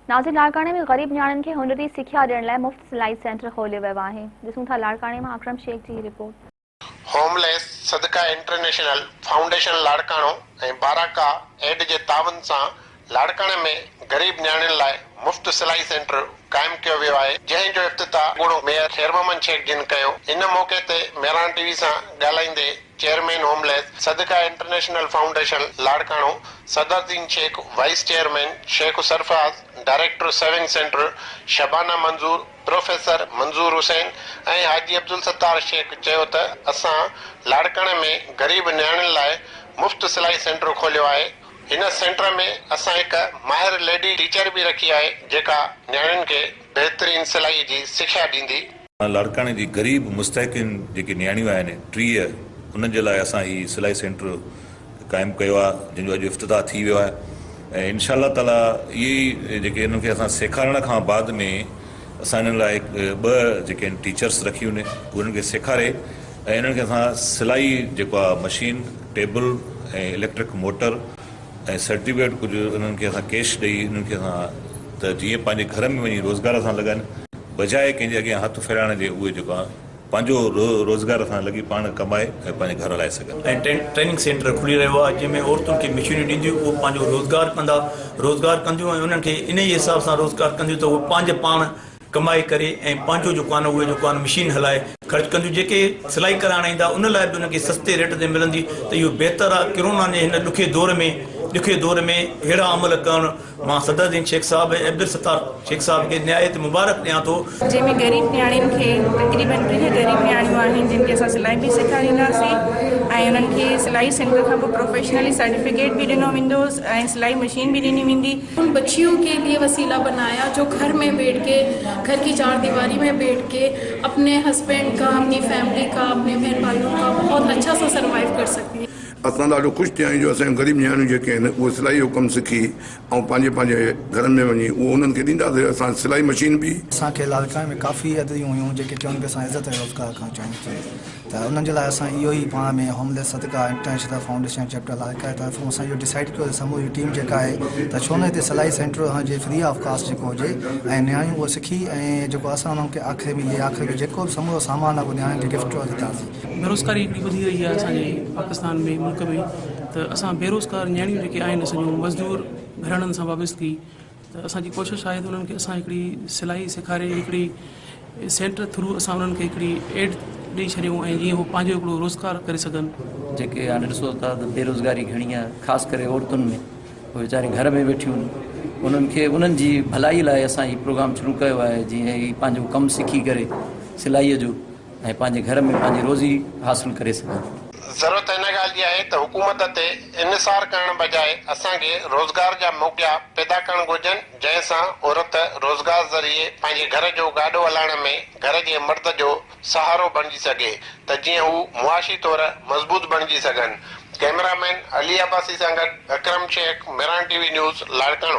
ناظرين لاڙڪاڻي ۾ غريب نياڻين کي هنري سکيا ڏيڻ لاء مفت سلائي سينٽر کوليو ويو آهي. ڏسون ٿا لاڙڪاڻي مان اڪرم شيخ جي هي report. Homeless Sadqa international foundation Larkana ۽ Baraka aid جي تعاون سان لاڙڪاڻي ۾ غريب نياڻين لاء مفت سلائي سينٽر قائم ڪيو ويو آهي جنهن جو افتتاح اڳوڻو ميئر خير محمد شيخ جن ڪيو ان موقعي تي مهراڻ ٽي وي سان ڳالهائيندي chairman homeless Sadqa international foundation Larkana Sadruddin Shaikh, vice chairman Shaikh Sarfraz, director sewing centre Shabana Manzoor, professor Manzoor Hussain ۽ Haji Abdul Sattar Shaikh چيو ته اسان لاڙڪاڻي ۾ غريب نياڻين لاء مفت سلائي سينٽر کوليو آهي، هن سينٽر ۾ اسان هڪ ماهر ليڊي ٽيچر به رکي آهي جيڪا نياڻين کي بهترين سلائي جي سکيا ڏيندي. لاڙڪاڻي جي غريب مستحقين جيڪي نياڻيون آهن 30 انهن جي لاء اسان هي سلائي سينٽر قائم ڪيو آهي جنهن جو اڄ افتتاح ٿي ويو آهي ۽ انشاء الله تعالي اهي ئي جيڪي انهن کي اسان سيکارڻ کان بعد ۾ اسان انهن لاء ٻه جيڪي آهن ٽيچرس رکيون آهن اهي انهن کي سيکاري ۽ انهن کي اسان سلائي جيڪو آهي machine table ۽ electric motor ۽ certificate ڪجهه انهن کي اسان ڪيش ڏئي انهن کي اسان ته جيئن پنهنجي گهر ۾ وڃي روزگار سان لڳن بجاء ڪنهن جي اڳيان هٿ ڦيرائڻ جي اهي جيڪو آهي پنهنجو روزگار سان لڳي پاڻ ڪمائي ۽ پنهنجي گهر هلائي سگهن. ۽ ٽريننگ سينٽر کلي رهيو آهي جنهن ۾ عورتن کي مشينون ڏينديون اهي پنهنجو روزگار ڪندا روزگار ڪنديون ۽ انهن کي انهي حساب سان روزگار ڪنديون ته اهي پنهنجي پاڻ ڪمائي ڪري ۽ پنهنجو جيڪو آهي نه اهي جيڪو آهي نه مشين هلائي خرچ ڪنديون جيڪي سلائي ڪرائڻ ايندا ان لاء به انهن کي سستي ريٽ تي ملندي ته اهو بهتر آهي ڪرونا جي هن ڏکي دور ۾ ڏکي دور ۾ اهڙا عمل ڪرڻ مان صدر الدين شيخ صاحب ۽ عبدالستار شيخ صاحب کي نهايت مبارڪ ڏيان ٿو. جنهن ۾ غريب نياڻين کي تقريبن 30 غريب نياڻيون آهن جن کي اسان سلائي به سيکارينداسين ۽ انهن کي سلائي سينٽر کان پوء پروفيشنلي سرٽيفڪيٽ به ڏنو ويندو ۽ سلائي مشين به ڏني ويندي. ان بچيون ڪي ليي وسيلا بنايا جو گهر ۾ بيٺ ڪي گهر ڪي چار ديواري ۾ بيٺ ڪي اپني هسبينڊ ڪا اپني فيملي ڪا اپني بهن ڀائيون ڪا بهت اڇا سا سروائيو ڪر سڪتي هي. اسان ڏاڍو خوش ٿيا آهيون جو اسان جون غريب نياڻيون جيڪي آهن اهي سلائي جو ڪم سکي ۽ پنهنجي پنهنجي گهرن ۾ وڃي اهو انهن کي ڏينداسين اسان سلائي مشين به. اسان کي لاڙڪاڻي ۾ ڪافي ادريون هيون جيڪي چون پيا اسان عزت ۽ روزگار کان چاهيون ٿيون. ته انهن جي لاء اسان اهو ئي پاڻ ۾ homeless Sadqa international foundation chapter Larkana طرفون اسان اهو ڊسائيڊ ڪيو ته سموري ٽيم جيڪا آهي ته ڇو نه هتي سلائي سينٽر هجي فري آف ڪاسٽ جيڪو هجي ۽ نياڻيون اهو سکي ۽ جيڪو اسان انهن کي آخري ۾ اهي آخري ۾ جيڪو به سمورو سامان آهي اهو نياڻين کي گفٽ طور ڏينداسين. بيروزگاري هڪڙي وڌي رهي آهي اسان جي پاڪستان ۾ ملڪ ۾ ته اسان بيروزگار نياڻيون جيڪي آهن اسان جون مزدور گهراڻن سان وابستگي ته اسان جي ڪوشش آهي ته انهن کي اسان هڪڙي سلائي سيکاري هڪڙي سينٽر ٿرو اسان انهن کي هڪڙي ايڊ ڏئي ڇڏيون ۽ جيئن هو پنهنجو هڪڙو روزگار ڪري سگهن. جيڪي هاڻي ڏسو ٿا ته بيروزگاري گهڻي آهي خاص ڪري عورتن ۾ اهي ويچاريون گهر ۾ ويٺيون آهن انهن کي انهن جي ڀلائي لاء اسان هي پروگرام شروع ڪيو آهي جيئن هي پنهنجو ڪم سکي ڪري سلائي جو ۽ پنهنجي گهر ۾ پنهنجي روزي حاصل ڪري سگهن. ضرورت ان ڳالهه جي آهي ته حڪومت تي انحصار ڪرڻ بجاء اسان کي روزگار جا موقعا پيدا ڪرڻ گهرجن جنهن سان عورت روزگار ذريعي پنهنجي گهر جو گاڏو هلائڻ ۾ گهر جي مرد جو سهارو بڻجي سگهي ته جيئن هو معاشي طور مضبوط بڻجي سگهن. ڪئميرا مين علي عباسي سان گڏ Akram Shaikh, Mehran T V news, Larkana.